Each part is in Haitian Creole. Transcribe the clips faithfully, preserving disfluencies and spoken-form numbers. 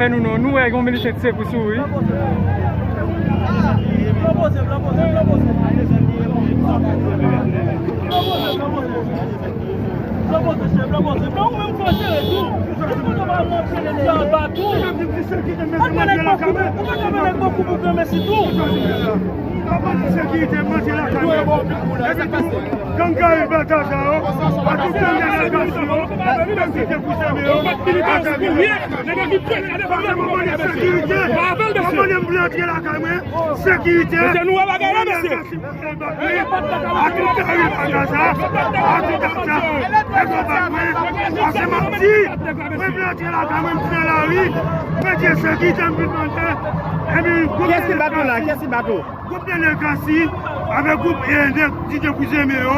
Fè nou non, nou wè yon militan ti sekous ou wi. Gang Gaël Balthazar yo, a tout gang delegasyon yo, gang ki te pou sèvi yo, a tout gang yo, mwen mande sekirite, mwen mande m vle antre lakay mwen, sekirite, a tout gang Gaël Balthazar, a tout gang, e konbat mwen, pase m ap di, mwen vle antre lakay mwen, m nan lari, mwen di sekirite m vin mande, epi Kiyès ki bat ou la? Kiyès ki bat ou? Gwoup nèg Nèg Kasiy avèk gwoup e nèg Didye Kouzeme yo,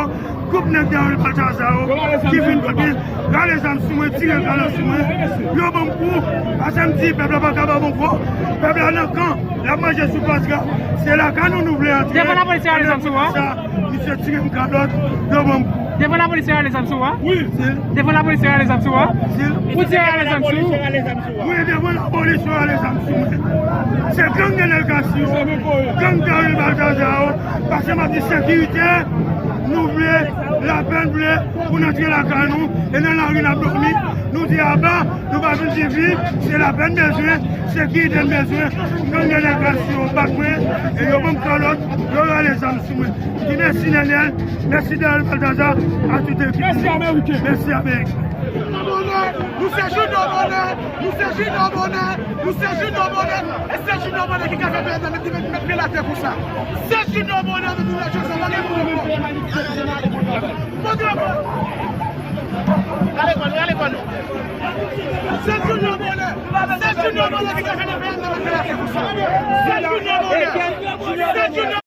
gwoup nèg Gaël Balthazar yo ki vin kote, rale zam sou mwen, tire kalòt sou mwen, yo ban m kou, pase m di pèp la pa ka ba m kou, pèp la nan kan, l ap manje sou plas la, se lakay nou nou vle antre. Devan lapolis yo rale zam sou ou a? Misye tire m kalòt, yo ban m kou. Devan lapolis yo rale zam sou ou a? Wi. Devan lapolis yo rale zam sou ou a? Ou di yo rale zam sou ou? Wi, devan lapolis yo rale zam sou mwen. Se gang delegasyon, gang Gaël Balthazar yo, pase m ap di sekirite, nou vle, lapè n vle, pou n antre lakay nou, e nan lari n ap dòmi, nou di aba, nou pa vin di vi, se lapè n bezwen, sekirite n bezwen, gang delegasyon bat mwen, e yo ban m kalòt, yo rale zam sou mwen. M di mèsi Nènèl, mèsi Gaël Balthazar, a tout ekip. Mèsi Ameriken. Mèsi Ameriken. Nou se Junior Bonheur, nou se Junior Bonheur, nou se Junior Bonheur, e se Junior Bonheur ki ka fè peyi a mete, mete, mete pye l atè konsa. Se Junior Bonheur, nou di lè jodi a, pa gen moun ankò. Bon travay. Rale kò nou, rale kò nou. Se Junior Bonheur, se Junior Bonheur ki ka fè peyi a mete pye l atè konsa. Se Junior Bonheur, se Junior